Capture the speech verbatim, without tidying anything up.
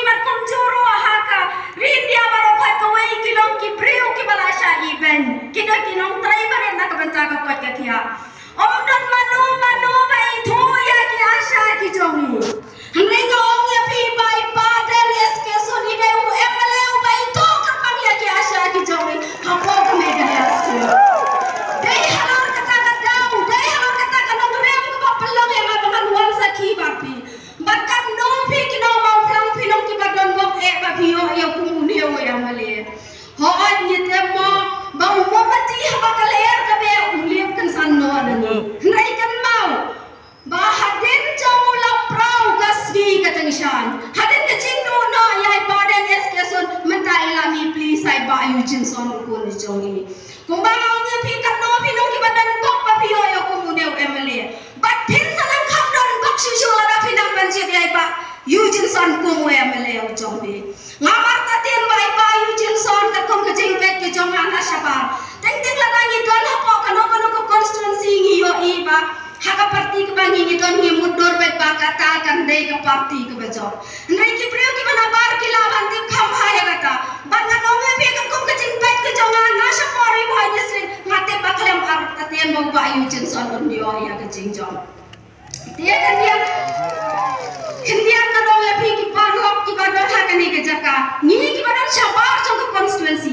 Mat kumjuh ruh ha ka ri India baroh, kawei ki long ki briew kiba la shah ibeiñ, ki don ki nongtrei barit na ka bynta ka koit ka khiah. Ym don mano mano ba ithuh ïa ki ASHA ki jong ngi. Hynrei nga ong ïa phi ba i Bah Deng S K Sun i dei u MLA uba ithuh kyrpang ïa ki ASHA ki jong ngi hapoh ka Meghalaya State. Dei halor kata ka daw, dei halor kata ka nongrim kaba pynlong ïa nga ba ngan wan sakhi bad phi. Bad katno phi ki nongmawphlang phi long kiba don bok eh ba phi ïoh ïa u kum une u MLA. Hooid, ngi tip mo ba u mombati haba ka lyer ka beh u lip kynsan noh na ngi. Hynrei kynmaw ba hadien jong u lampra ka sngi ka tyngshaiñ. Hadien ka jingduh noh ïa i Bah Deng S K Sun, mynta i la mih pli sa i Bah Eugene Sun u khun jong ngi. Kumba nga ong ïa phi, katno phi long kiba don bok ba phi ïoh ïa u kum une u MLA. Bad phin sa nang kham don bok shuh shuh lada phi nang ban jied ïa i Bah Eugene Sun kum u MLA u jong phi. Nga martatien ba i Bah Eugene Sun, katkum ka jingpeit ka jong nga na shabar, teng teng lada ngi don hapoh kano kano ka constituency, ngi ïohi ba ha ka party kaba ngi, ngi don, ngi mutdur beit ba kata kan dei ka party kaba jop. Hynrei ki briew kiba nabar ki lah ban tip kham bha ïa kata. Bad ngan ong ïa phi, katkum ka jingpeit ka jong nga na shapoh Ri Bhoi District, nga tip ba khlem artatien ba u Bah Eugene Sun un ïoh ïa ka jingjop. Te khyndiat, khyndiat ngan ong ïa phi, ki paralok kiba don ha kane ka jaka, ngi kiba don shabar jong ka constituency.